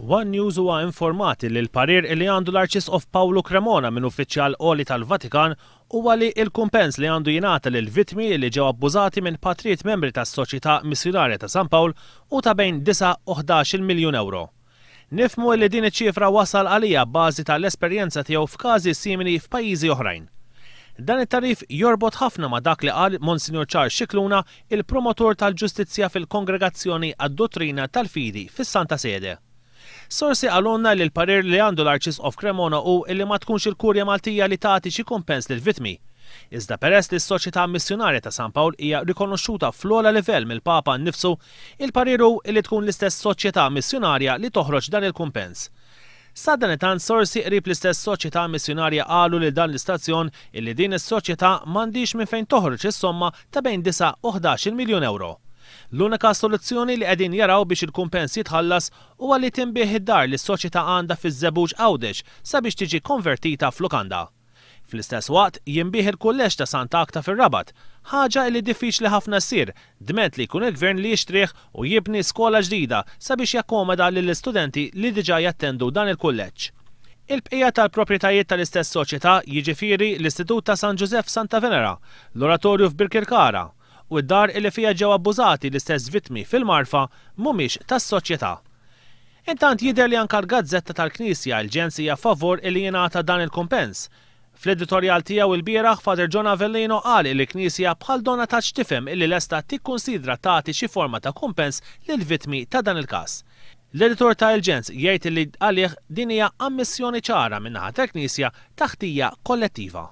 One News huwa informat li l-parir li għandu l-Arċisqof Pawlu Cremona minn uffiċjal għoli tal-Vatikan huwa li l-kumpens li għandu jingħata lill-vittmi li ġew abbużati minn patrijiet membri tas-Soċjetà Missjunarja ta' San Pawl hu ta' bejn disgħa u ħdax-il miljun ewro. Nifhmu li din iċ-ċifra wasal għaliha b'bażi ta' l-esperjenza tiegħu f'każi simili f'pajjiżi oħrajn. Dan it-tagħrif jorbot ħafna ma' dak li qal Monsinjur Charles Scicluna, il-promotur tal-ġustizzja fil-Kongregazzjoni għad-Duttrina tal-Fidi fis-Santa Sede. Sorsi qalulna li l-parir li għandu l-Arċisqof Cremona hu li ma tkunx il-Kurja Maltija li tagħti xi kumpens lill-vittmi. Iżda peress li s-Soċjetà Missjunarja ta' San Pawl hija rikonoxxuta fl-ogħla livell mill-Papa nnifsu, il-parir hu li tkun l-istess Soċjetà Missjunarja li toħroġ dan il-kumpens. Sadanittant sorsi qrib l-istess Soċjetà Missjunarja qalu lil dan l-istazzjon illi din is-soċjetà m'għandhiex minn fejn toħroġ is-somma ta' bejn disgħa u ħdax-il miljun ewro. L-unika soluzzjoni li qegħdin jaraw biex il-kumpens jitħallas huwa li tinbiegħ id-dar li s-soċjetà għandha fiż-Żebbuġ Għawdex sabiex tiġi konvertita f'lukanda. Fl-istess waqt, jinbiegħ il-kulleġġ ta' Santa Agta fir-Rabat, ħaġa illi diffiċli ħafna ssir, dment li jkun il-Gvern li jixtrih u jibni skola ġdida sabiex jakkomoda lill-istudenti li diġà jattendu dan il-kulleġġ. Il-bqija tal-proprjetajiet tal-istess soċjetà, jiġifieri l-Istitut ta' San Ġużepp f'Santa Venera, l-Oratorju f'Birkirkara, u d-dar illi fiha ġew abbużati l-istess vittmi fil-Marfa mhumiex tas-soċjetà. Intant jidher li anka l-gazzetta tal-Knisja, il-Ġens hija favur illi jingħata dan il-kumpens. Fl-editorjal tiegħu ilbieraħ Father John Avellino qal illi l-Knisja bħal donnha tat x'tifhem illi lesta tikkunsidra tagħti xi forma ta' kumpens lill-vittmi ta' dan il-każ. L-editur ta' Il-Ġens jgħid illi għalih din hija ammissjoni ċara min-naħa tal-Knisja ta' ħtija kollettiva.